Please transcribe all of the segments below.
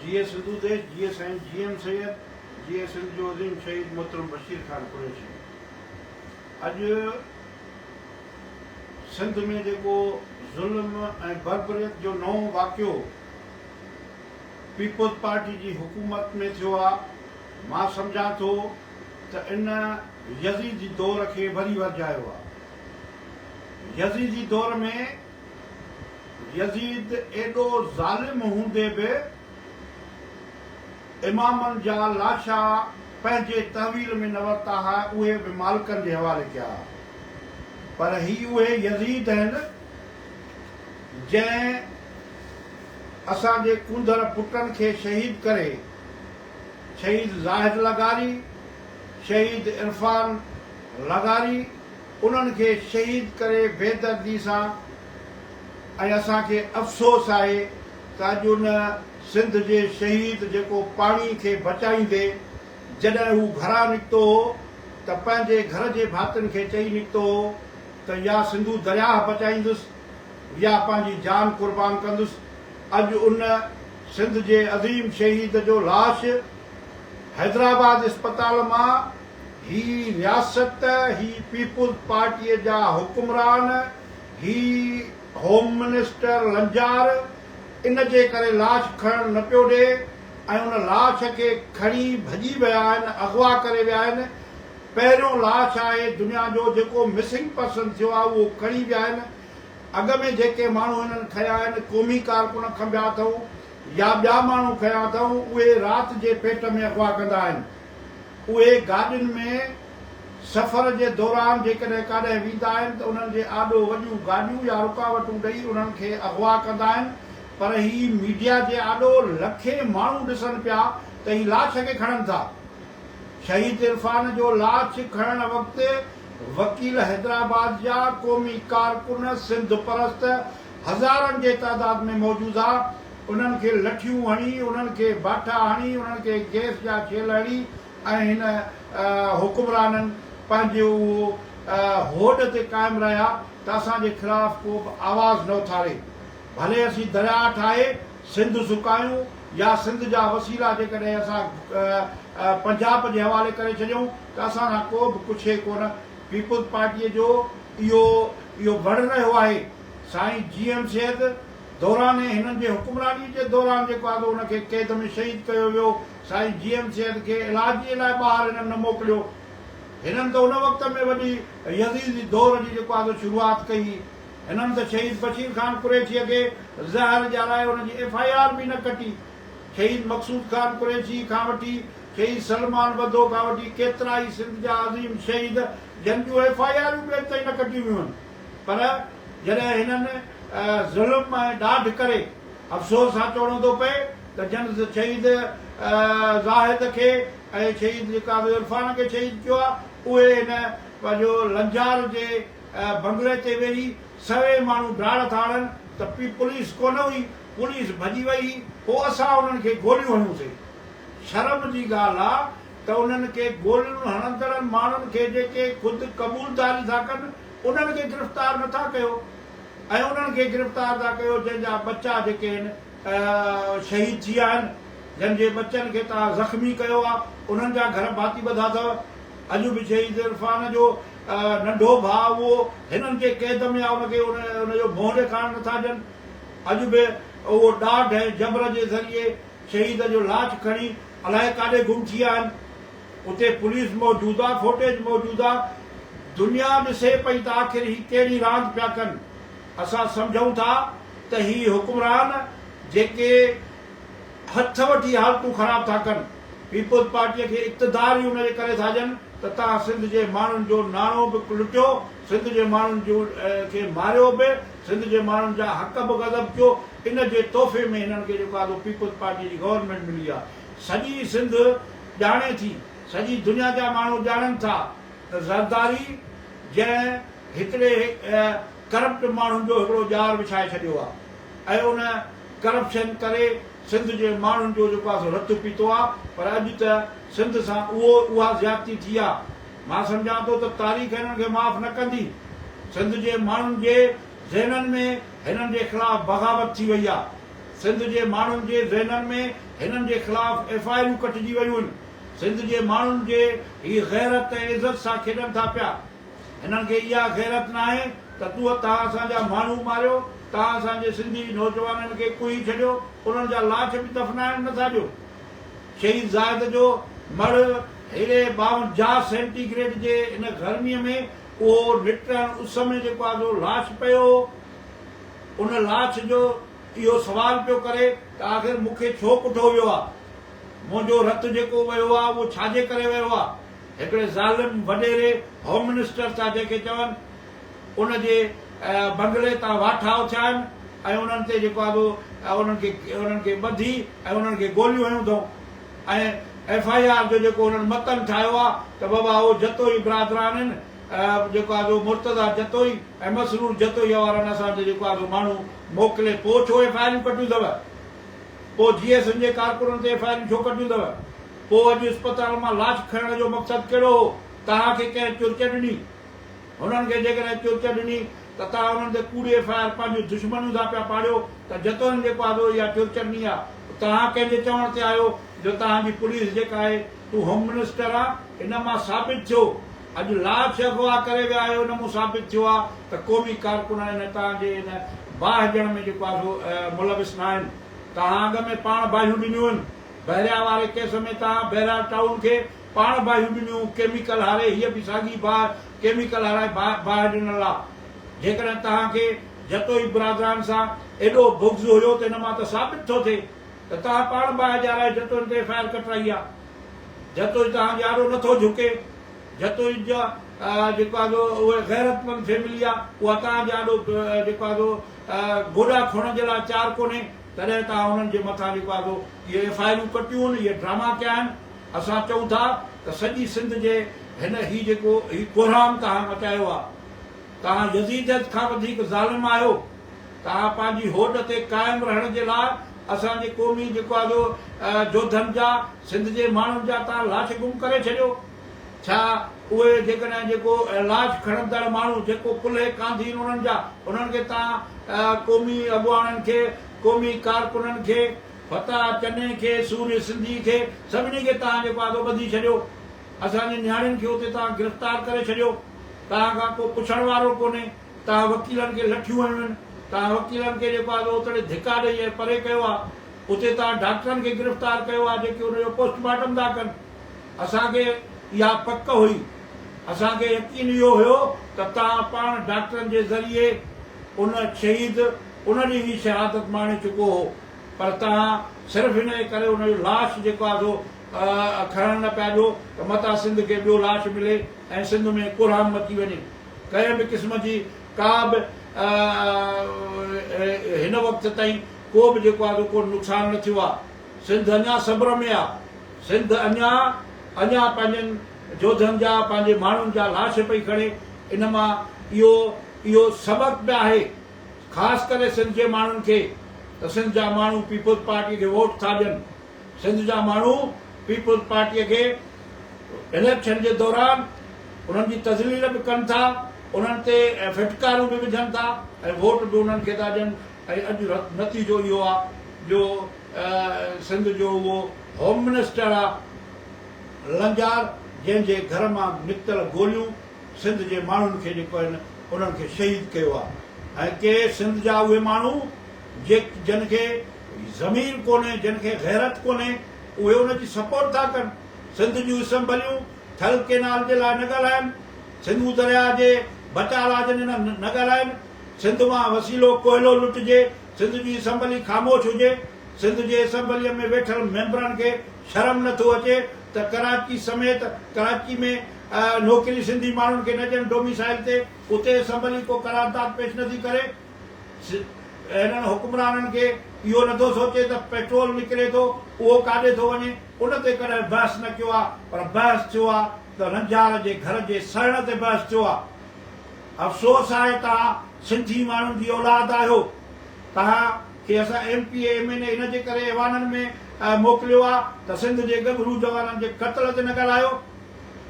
جيئي سنڌو ديش، جيئي سائين جي ايم سيد، جيئي سنڌ جو عظيم شهيد محترم بشير خان قريشي. اڄ سنڌ ۾ جيڪو ظلم ۽ بربريت جو نئون واقعو پيپلز پارٽي جي حڪومت ۾ ٿيو آ، مان سمجهان ٿو ته ان يزيدي دور کي وري ورجايو آ. يزيدي دور ۾ يزيد ايڏو ظالم هوندي به امامن جا لاشا پنهنجي تحويل ۾ نه ورتا ها، اهي به مالڪن جي حوالي ڪيا ها. پر هي اهي يزيد آهن، جنهن اسان جي ڪونڌر پٽن کي شهيد ڪري، شهيد زاهد لغاري، شهيد عرفان لغاري، انهن کي شهيد ڪري بيدردي سان ۽ اسان کي افسوس آهي ته اڄ ان سنڌ جي شهيد جيڪو پاڻي کي بچائيندي جڏهن هو گهران نڪتو هو ته پنهنجي گهر جي ڀاتين کي چئي نڪتو هو ته يا سنڌو درياهه بچائيندس يا پنهنجي جان قربان ڪندس اڄ ان سنڌ جي عظيم شهيد جو لاش حيدرآباد اسپتال مان هي رياست، هي پيپلز پارٽيء جا حڪمران، هي هوم منسٽر لنجار ان جي ڪري لاش کڻڻ نه پيو ڏي ۽ ان لاش کي کڻي ڀڄي ويا آهن، اغوا ڪري ويا آهن. پهريون لاش آهي دنيا جو جيڪو مسنگ پرسن ٿيو آهي اهو کڻي ويا آهن. اڳ ۾ جيڪي ماڻهو هنن کنيا آهن قومي ڪارڪن کنڀيا اٿئون يا ٻيا ماڻهو کنيا اٿئون اهي رات جي پيٽ ۾ اغوا ڪندا آهن. اهي گاڏين ۾ سفر جي دوران جيڪڏهن ڪاڏهن ويندا آهن ته انهن جي آڏو وڏيون گاڏيون يا رڪاوٽون ڏئي انهن کي اغوا ڪندا آهن پر هي ميڊيا جي آڏو لکين ماڻهو ڏسن پيا ته هي لاش کي کڻن ٿا. شهيد عرفان جو لاش کڻڻ وقت وڪيل حيدرآباد جا قومي ڪارڪن سنڌ پرست هزارن جي تعداد ۾ موجود ها انهن کي لٺيون هڻي، انهن کي باٺا هڻي، انهن کي گئس جا ڇيل هڻي ۽ هن حڪمرانن پنهنجي اهو هوڏ تي قائم رهيا ته اسان جي خلاف ڪو به آواز نه اٿاري. ڀلي اسين درياهه ٺاهي سنڌ سڪايون يا سنڌ جا وسيلا جيڪڏهن اسان پنجاب جي حوالي ڪري ڇڏيون ته اسان کان ڪو به ڪڇي ڪونه. پيپلز پارٽيء جو اهو اهو وڙ رهيو آهي. سائين جي ايم سيد دوران هنن جي حڪمراني جي دوران جيڪو آهي سو ان کي قيد ۾ شهيد ڪيو ويو، سائين جي ايم سيد کي علاج جي لاء ٻاهر هنن نه موڪليو. هنن ته ان وقت ۾ وڏي يزيدي دور جي جيڪو آهي سو شروعات ڪئي. هنن ته شهيد بشير خان قريشيء کي زهر ڄارائي ان جي ايف I R به نه ڪٽي. شهيد مقصود خان قريشي کان وٺي شهيد سلمان وڌو کان وٺي ڪيترائي سنڌ جا عظيم شهيد جن جون ايف I آرون به اڄ تائين نه ڪٽيون ويون آهن. پر جڏهن هنن ظلم ۽ ڏاڍ ڪري افسوس سان چوڻو ٿو پئي ته جن شهيد زاهد کي ۽ شهيد جيڪا به عرفان کي شهيد ڪيو آهي اهي هن پنهنجو لنجار جي بنگلي تي ويهي سوين ماڻهو ڊاڙ ٿا هڻن ته پوليس ڪونه هئي پوليس ڀڄي وئي هئي پوء اسان انهن کي گوليون هنيون سي شرم جي ڳالهه آ ته انهن کي گوليون هڻندڙن ماڻهن کي جيڪي خود قبولداري ٿا ڪن انهن کي گرفتار نه ٿا ڪيو ۽ انهن کي گرفتار ٿا ڪيو جنهن جا ٻچا جيڪي آهن شهيد ٿي ويا آهن جن جي ٻچن کي توهان زخمي ڪيو آهي انهن جا گهر ڀاتي ٻڌا اٿو اڄ به شهيد عرفان جو ننڍو ڀاء اهو هنن جي قيد ۾ آهي ان کي ان جو منهن ڏيکارڻ نه ٿا ڏين اڄ به اهو ڏاڍ ۽ جبر جي ذريعي شهيد جو لاش کڻي الائي ڪاڏي گم ٿي ويا آهن. اتي پوليس موجود آ، فوٽيج موجود آ، دنيا ڏسي پئي ته آخر هي ڪهڙي راند پيا ڪن. اسان سمجهون ٿا ته هي حڪمران جيڪي هٿ وٺي حالتون خراب ٿا ڪن، پيپلز پارٽيء کي اقتدار ئي ان جي ڪري ٿا ڏين ته توهان سنڌ جي ماڻهن جو ناڻو به لٽيو، سنڌ جي ماڻهن کي ماريو به، سنڌ جي ماڻهن جا حق به غضب ڪيو، ان جي تحفي ۾ هنن کي جيڪو آ سو پيپلز پارٽيء جي گورنمينٽ ملي آ. سڄي سنڌ ڄاڻي ٿي، سڄي دنيا جا ماڻهو ڄاڻن ٿا ته زرداري جنهن هتڙي ڪرپٽ ماڻهن جو هڪڙو ڄار وڇائي ڇڏيو آ ۽ ان ڪرپشن ڪري سنڌ جي ماڻهن جو جيڪو آ سو رت پيتو آ پر اڄ ته سنڌ سان اهو اها زيادتي ٿي آ مان سمجهان ٿو ته تاريخ هنن کي معاف نه ڪندي سنڌ جي ماڻهن جي ذهنن ۾ هنن جي خلاف بغاوت ٿي وئي آ. سنڌ جي ماڻهن جي ذهنن ۾ هنن جي خلاف ايف I آرون ڪٽجي ويون آهن. سنڌ جي ماڻهن جي هي غيرت ۽ عزت سان کيڏن ٿا پيا. هنن کي اها غيرت ناهي ته تو توهان اسان جا ماڻهو ماريو، توهان اسان جي سنڌي نوجوانن کي ڪهي ڇڏيو، انهن جا لاش به دفنائڻ نه ٿا ڏيو. شهيد زاهد جو مڙهه هيڏي 52 سينٽي گريڊ جي ان گرميء ۾ اهو نٽهڻ اس ۾ جيڪو آهي سو لاش پيو هو. ان لاش جو اهو سوال پيو ڪري ته آخر مون کي ڇو ڪٺو ويو آهي؟ منهنجو رت جيڪو وهيو آهي اهو ڇا جي ڪري وهيو آهي؟ هڪڙي ظالم وڏيري هوم منسٽر ٿا جنهن کي چون ان جي بنگلي تان واٺا اٿيا آهن ۽ انهن تي جيڪو آهي سو انهن کي انهن کي ٻڌي ۽ انهن کي گوليون هنيون اٿئون ۽ ايف I R جو جيڪو انهن متن ٺاهيو آهي ته بابا اهو جتوئي برادران آهن جيڪو آهي سو مرتضيٰ جتوئي ۽ مسرور جتوئي وارن اسان تي جيڪو آهي سو ماڻهو موڪلي پوء ڇو ايف I آريون ڪٽيون اٿو؟ پوء جي ايس اين جي ڪارڪنن تي ايف I آريون ڇو ڪٽيون اٿو؟ پوء اڄ اسپتال مان لاش کڻڻ جو مقصد ڪهڙو هو؟ توهان کي ڪنهن چرچ ڏني؟ هنن کي جيڪڏهن چرچ ڏني ته توهان انهن تي ڪوڙي ايف I R پنهنجون دشمنيون ٿا پيا پاڙيو ته جتوئين جيڪو آهي سو اها چرچ ڏني آهي. توهان ڪنهن جي چوڻ تي آهيو جو توهان جي پوليس جيڪا آهي تون هوم منسٽر آن ان مان ثابت ٿيو اڄ لاش اغوا ڪري ويا آهيو ان مون ثابت ٿيو آهي ته قومي ڪارڪن ان توهان جي ان باهه ڏيڻ ۾ جيڪو آهي سو ملوث ناهن. توهان اڳ ۾ پاڻ باهيون ڏنيون آهن. بحريا واري ڪيس ۾ توهان بحريا ٽائون کي پاڻ باهيون ڏنيون، ڪيميڪل هاري هيء به ساڳي باهه ڪيميڪل هارائي باهه ڏنل آ. جيڪڏهن توهان کي جتوئي برادران سان ايڏو بغض هيو ته ان مان ته ثابت ٿو ٿئي ته توهان پاڻ باهه ڏيارائي جتوئين تي ايف I R ڪٽرائي آ. جتوئي توهان جي آڏو نٿو جهڪي. جتوئي جا جيڪو آ سو اهي غيرتمند فيملي آ اها توهان جي آڏو جيڪو آ سو گوڏا کوڻ جي لاء تيار ڪونهي تڏهن توهان انهن جي مٿان جيڪو آ سو اهي ايف I آرون ڪٽيون اهي ڊراما ڪيا آهن. اسان چئون ٿا ته سڄي سنڌ جي هن هي جيڪو هي ڪهرام توهان مچايو آ، توهان يزيديت کان وڌيڪ ظالم آهيو، توهان پنهنجي هوڏ تي قائم رهڻ جي لاء اسان جي قومي جيڪو آ سو جوڌن جا، سنڌ جي ماڻهن جا توهان لاش گم ڪري ڇڏيو. ڇا اهي جيڪڏهن جيڪو لاش کڻندڙ ماڻهو جيڪو ڪلهي ڪانڌين انهن جا، انهن کي توهان قومي اڳواڻن کي، قومي ڪارڪنن کي، فتاح چني کي، سورهيه سنڌي کي، سڀني کي توهان جيڪو آ سو ٻڌي ڇڏيو. اسان جي نياڻين کي اتي توهان گرفتار ڪري ڇڏيو. توهان کان ڪو پڇڻ وارو ڪونهي. توهان وڪيلن کي لٺيون هنيون آهن. توهان وڪيلن کي جيڪو آ سو اتڙي ڌڪا ڏئي ۽ پري ڪيو آ. اتي توهان ڊاڪٽرن کي گرفتار ڪيو آ جيڪي ان جو پوسٽ مارٽم ٿا ڪن. اسان کي اها پڪ هئي. اسان کي يقين اهو هيو ته توهان پاڻ ڊاڪٽرن جي ذريعي ان شهيد ان ڏينهن ئي شهادت ماڻي چڪو هو. پر توهان صرف ان جي ڪري ان جو لاش جيڪو آهي سو کڻڻ نه پيا ڏيو ته متان سنڌ کي ٻيو لاش ملي ۽ سنڌ ۾ ڪهرام مچي وڃي. ڪنهن به قسم جي ڪا به هن وقت تائين ڪو به جيڪو آهي سو ڪو نقصان نه ٿيو آهي. سنڌ اڃا صبر ۾ آهي. سنڌ اڃا اڃا پنهنجن جوڌن جا پنهنجي ماڻهن جا لاش پئي کڻي. ان مان اهو اهو سبق به آهي خاص ڪري سنڌ جي ماڻهن کي ته سنڌ جا ماڻهو پيپلز پارٽي کي ووٽ ٿا ڏين، سنڌ جا ماڻهو پيپلز پارٽي کي اليڪشن جي دوران انهن جي تذليل به ڪن ٿا، انهن تي ڦٽڪارون به وجهن ٿا ۽ ووٽ به انهن کي ٿا ڏين ۽ اڄ نتيجو اهو آ جو سنڌ جو اهو هوم منسٽر آ لنجار جنهن جي گهر مان نڪتل گوليون سنڌ جي ماڻهن کي جيڪو آهن انهن کي شهيد ڪيو آهي ۽ ڪي سنڌ جا اهي ماڻهو جي جن کي ضمير ڪونهي جن کي غيرت ڪونهي اهي ان جي سپورٽ ٿا ڪن سنڌ جون اسمبليون ٿل ڪينال جي لاء نه ڳالهائن سنڌو درياء جي بچاء لاء جن نه ڳالهائن سنڌ مان وسيلو ڪوئلو لٽجي سنڌ جي اسمبلي خاموش هجي سنڌ جي اسيمبليء ۾ ويٺل ميمبرن کي شرم نه ٿو اچي ته ڪراچي سميت ڪراچي ۾ نوڪري سنڌي ماڻهن کي نه ڏين ڊوميسائل تي اتي اسيمبلي ڪو قرارداد پيش نه ٿي ڪري هنن حڪمرانن کي اهو نه ٿو سوچي ته پيٽرول نڪري ٿو اهو ڪاڏي ٿو وڃي ان تي ڪڏهن بحث نه ڪيو آ پر بحث ٿيو آ ته رنجار جي گهر جي سڙڻ تي بحث ٿيو آ افسوس آهي توهان سنڌي ماڻهن جي اولاد آهيو توهان کي اسان M P A M N A ان جي ڪري ايوانن ۾ موڪليو آ ته سنڌ جي ڳڀرو جوانن جي قتل تي نه ڳالهايو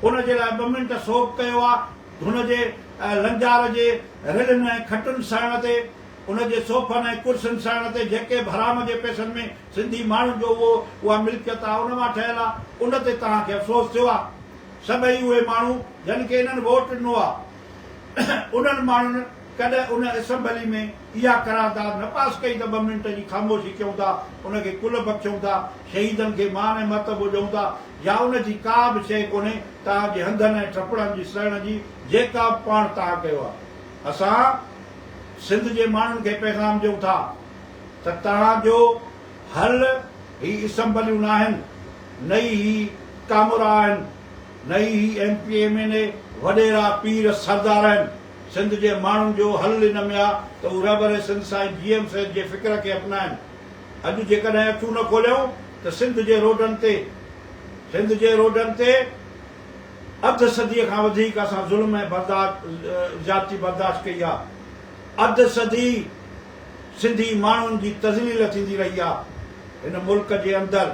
ان جي لاء ٻه منٽ سوڳ ڪيو آ هن جي لنجار جي رلن ۽ کٽن سهڻ تي ان جي صوفن ۽ ڪرسين سڙڻ تي جيڪي به حرام جي پئسن ۾ سنڌي ماڻهن جو اهو اها ملڪيت آ ان مان ٺهيل آ ان تي توهان کي افسوس ٿيو آ. سڀئي اهي ماڻهو جن کي انهن ووٽ ڏنو آ انهن ماڻهن ڪڏهن ان اسيمبلي ۾ اها قرارداد نه پاس ڪئي ته ٻه منٽ جي خاموشي ڪيون ٿا ان کي ڪل بخشيون ٿا شهيدن کي مان ۽ مرتبو ڏيون ٿا يا ان جي ڪا به شيء ڪونهي توهان جي هنڌن ۽ ٽپڙن جي سڙڻ جي جيڪا به پاڻ توهان ڪيو آ. اسان سنڌ جي ماڻهن کي پيغام ڏيون ٿا ته توهان جو حل هي اسمبليون ناهن، نه ئي هي ڪامورا آهن، نه ئي هي M P A, M N A, وڏيرا، پير، سردار آهن. سنڌ جي ماڻهن جو حل ان ۾ آ ته هو رهبر سنڌ سائين جي ايم سيد جي فڪر کي اپنائن. اڄ جيڪڏهن اکيون نه کوليون ته سنڌ جي روڊن تي سنڌ جي روڊن تي اڌ صديء کان وڌيڪ اسان ظلم ۽ زيادتي برداشت ڪئي آ. اڌ صدي سنڌي ماڻهن جي تذليل ٿيندي رهي آ. هن ملڪ جي اندر،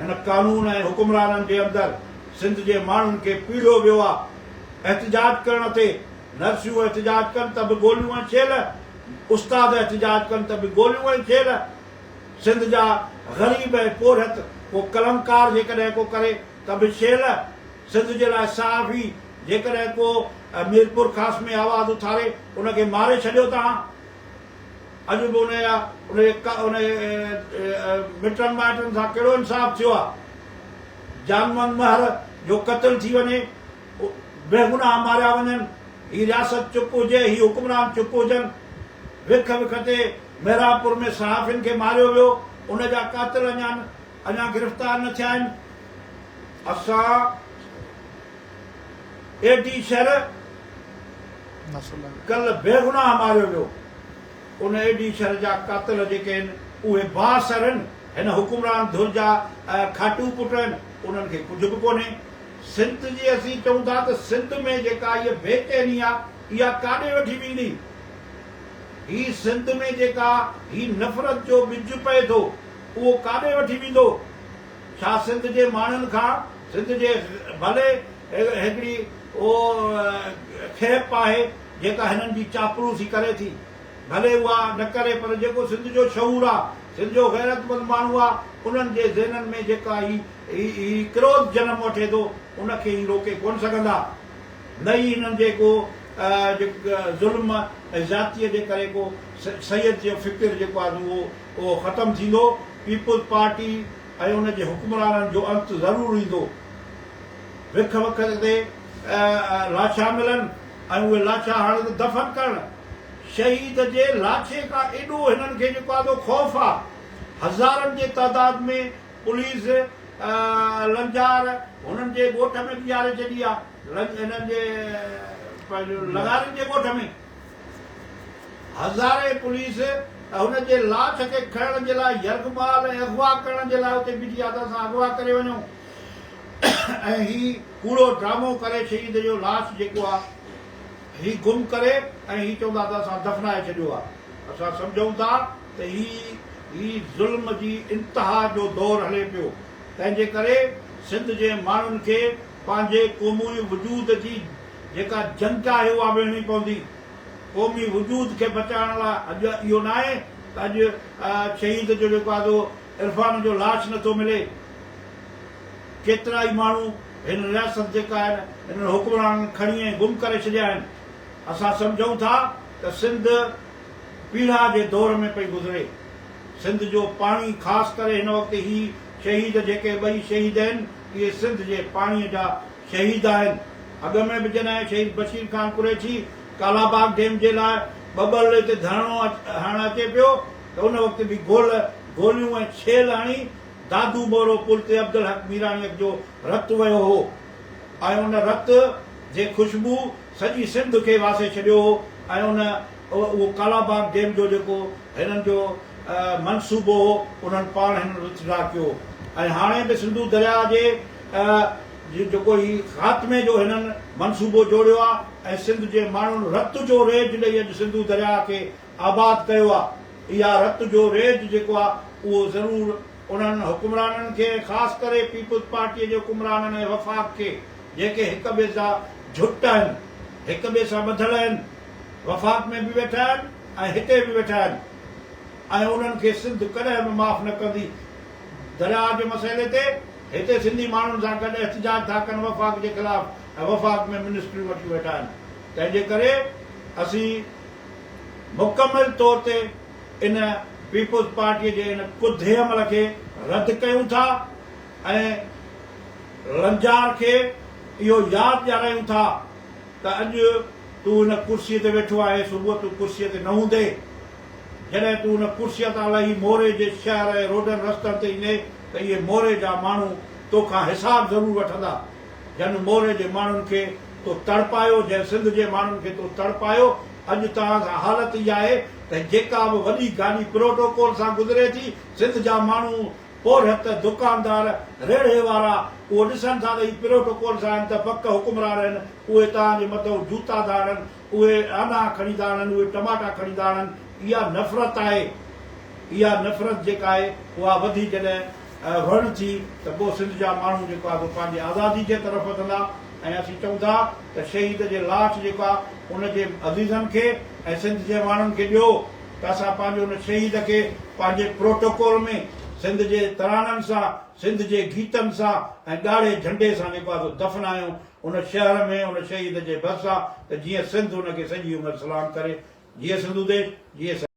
هن قانون ۽ حڪمرانن جي اندر سنڌ جي ماڻهن کي پيڙهيو ويو آ. احتجاج ڪرڻ تي نرسيون احتجاج ڪن ته به گوليون ۽ ڇيل، استاد احتجاج ڪن ته به گوليون ۽ ڇيل. سنڌ جا غريب ۽ پورهيت ڪو قلمڪار جيڪڏهن ڪو ڪري ته به شيل، سنڌ جي لاء صحافي جيڪڏهن ڪو ميرپورخاص ۾ آواز اٿاري ان کي ماري ڇڏيو توهان اڄ به ان جا ان جي ان جي مٽن مائٽن سان ڪهڙو انصاف ٿيو آهي جان محمد مهر جو قتل ٿي وڃي بيگناهه ماريا وڃن هي رياست چپ هجي هي حڪمران چپ هجن وک وک تي محرابپور ۾ صحافين کي ماريو ويو ان جا قاتل اڃا اڃا گرفتار نه ٿيا آهن. اسان اي ڊي شھر ڪلھ بيگناھ ماريو ويو ان اي ڊي شھر جا قاتل جيڪي آهن اهي بااثر آهن هن حڪمران ڌر جا کاٽو پٽ آهن انهن کي ڪجھ به ڪونهي سنڌ جي اسين چئون ٿا ته سنڌ ۾ جيڪا هيء بيچيني آ اها ڪاڏي وٺي ويندي هي سنڌ ۾ جيڪا هي نفرت جو ٻج پئي ٿو اهو ڪاڏي وٺي ويندو؟ ڇا سنڌ جي ماڻهن کان سنڌ جي ڀلي هڪڙي اهو کيپ آهي جيڪا هنن جي چاپلوسي ڪري ٿي ڀلي اها نه ڪري پر جيڪو سنڌ جو شعور آ سنڌ جو غيرتمند ماڻهو آ انهن جي ذهنن ۾ جيڪا هي هي ڪروڌ جنم وٺي ٿو ان کي هي روڪي ڪونه سگهندا نه ئي هنن جي ڪو ظلم ۽ زيادتيء جي ڪري ڪو سيد جو فڪر جيڪو آهي سو اهو اهو ختم ٿيندو، پيپلز پارٽي ۽ ان جي حڪمرانن جو انت ضرور ايندو. وک وک تي لاشا ملن ۽ اهي لاشا هاڻي ته دفن ڪرڻ شهيد جي لاڇي کان ايڏو هنن کي جيڪو آهي سو خوف آ. هزارن جي تعداد ۾ پوليس لنجار هنن جي ڳوٺ ۾ بيهاري ڇڏي آ، هنن جي پنهنجو لغارين جي ڳوٺ ۾. هزارين پوليس هن جي لاش کي کڻڻ جي لاء يرغمال ۽ اغوا ڪرڻ جي لاء اتي بيٺي آ ته اسان اغوا ڪري وڃون ۽ هي ڪوڙو ڊرامو ڪري شهيد جو لاش جيڪو آ هي گم ڪري ۽ هي چوندا ته اسان دفنائي ڇڏيو آ اسان سمجهون ٿا ته هي هي ظلم جي انتها جو دور هلي پيو تنهن جي ڪري سنڌ جي ماڻهن کي پنهنجي قومي وجود جي جيڪا جنگ آهي اها وڙهڻي پوندي. قومي وجود کي بچائڻ لاء اڄ اهو ناهي ته اڄ شهيد جو جيڪو آهي سو عرفان جو لاش نٿو ملي. ڪيترائي ماڻهو هن رياست جيڪا آهن هنن حڪمرانن کڻي ۽ گم ڪري ڇڏيا آهن. اسان سمجهون ٿا ته سنڌ پيڙها جي دور ۾ پئي گذري. سنڌ جو پاڻي خاص ڪري هن وقت هي شهيد جيڪي ٻئي شهيد آهن اهي سنڌ جي پاڻي جا شهيد آهن. اڳ ۾ به جڏهن شهيد بشير خان قريشي ڪالاباغ ڊيم جي لاء ٻٻرلي تي ڌرڻو هڻڻ اچي پيو ته ان وقت به گول، گوليون ۽ ڇيل هڻي دادو مورو پل تي عبدالحق ميراڻيء جو رت وهيو هو ۽ ان رت جي خوشبو سڄي سنڌ کي واسي ڇڏيو هو ۽ ان اهو ڪالاباغ ڊيم جو جيڪو هنن جو منصوبو هو انهن پاڻ هنن وٿڊرا ڪيو ۽ هاڻي به سنڌو درياء جي جيڪو هي خاتمي جو هنن منصوبو جوڙيو آ ۽ سنڌ جي ماڻهن رت جو ريج ڏئي اڄ سنڌو درياء کي آباد ڪيو آ اها رت جو ريج جيڪو آ اهو ضرور انهن حڪمرانن کي ۽ خاص ڪري پيپلز پارٽيء جي حڪمرانن ۽ وفاق کي جيڪي هڪ ٻئي جا جهٽ آهن هڪ ٻئي سان ٻڌل آهن وفاق ۾ به ويٺا آهن ۽ هتي به ويٺا آهن ۽ انهن کي سنڌ ڪڏهن به معاف نه ڪندي. درياهه جي مسئلي تي هتي سنڌي ماڻهن سان گڏ احتجاج ٿا ڪن وفاق جي خلاف ۽ وفاق ۾ منسٽريون وٺيون ويٺا آهن تنهن جي ڪري اسين مڪمل طور تي ان پيپلز پارٽي جي ان ڪڌي عمل کي رد ڪيون ٿا ۽ لنجار کي اهو ياد ڏيارايون ٿا ته اڄ تون هن ڪرسيء تي ويٺو آهين، صبح تون ڪرسيء تي نه هوندين. جڏهن تون هن ڪرسيء تان لهي موري جي شهر ۽ روڊن رستن تي ايندين ته اهي موري جا ماڻهو تو کان حساب ضرور وٺندا. جن موري جي ماڻهن کي تو تڙپايو، جنهن سنڌ جي ماڻهن کي تو تڙپايو، اڄ توهان سان حالت اها آهي ته جيڪا به وڏي گاڏي پروٽوڪول سان گذري ٿي، سنڌ جا ماڻهو، پورهيت، دڪاندار، ريڙهي وارا اهو ڏسن ٿا ته هي پروٽوڪول سان آهن ته پڪ حڪمران آهن، اهي توهان جي مٿئون جوتا ٿا هڻن، اهي آنا کڻي ٿا هڻن، اهي ٽماٽا کڻي ٿا هڻن، اها نفرت آهي، اها نفرت جيڪا آهي اها وڌي جڏهن وڻ ٿي ته پوء سنڌ جا ماڻهو جيڪو آهي سو پنهنجي آزادي جي طرف وڌندا ۽ اسين چئون ٿا ته شهيد جي لاش جيڪو آهي ان جي عزيزن کي ۽ سنڌ جي ماڻهن کي ڏيو ته اسان پنهنجي ان شهيد کي پنهنجي پروٽوڪول ۾ سنڌ جي ترانن سان، سنڌ جي گيتن سان ۽ ڳاڙهي جهنڊي سان جيڪو آهي سو دفنايون ان شهر ۾ ان شهيد جي ڀرسان ته جيئن سنڌ ان کي سڄي عمر سلام ڪري. جيئي سنڌوديش، جيئي.